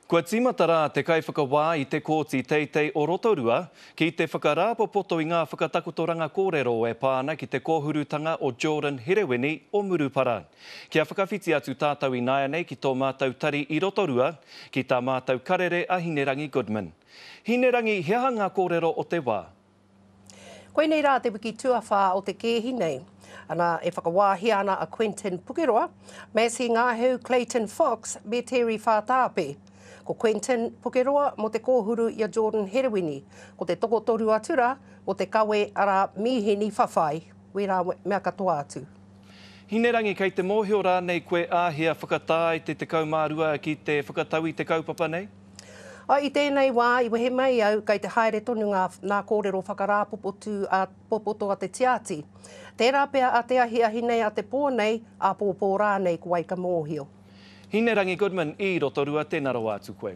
Kua tīmata rā te kaiwhakawā i te Kōti Teitei o Rotorua ki te whakarāpopoto i ngā whakatakotoranga kōrero e pā ana ki te kōhurutanga o Jordan Herewini o Murupara. Kia whakawhiti atu tātou ināianei ki tō mātou tari i Rotorua, ki tā mātou karere a Hinerangi Goodman. Hinerangi, he aha ngā kōrero o te wā? Koinei rā te wiki tuawhā o te kēhi nei. Ana, e whakawāhia ana a Quentin Pukeroa, Massey Ngāheu, Clayton Fox me Terry Whātāpe. Ko Quentin Pukeroa mō te kōhuru i a Jordan Herewini, ko te tokotoru atu rā mō te kawe arā mīhini whawhai, wērā mea katoa atu. Hinerangi, kei te mōhio rānei koe āhea whakatā ai te 12 ki te whakatau i te kaupapa nei? Ā, i tēnei wā i wehe mai au, kei te haere tonu ngā, nā kōrero whakarāpopotu a, popoto a te Tiati. Tērā pea a te ahiahi nei, a te pō nei, āpōpō rānei, ko wai ka mōhio. Hinerangi Goodman i Rotorua, tēnā rawa atu koe.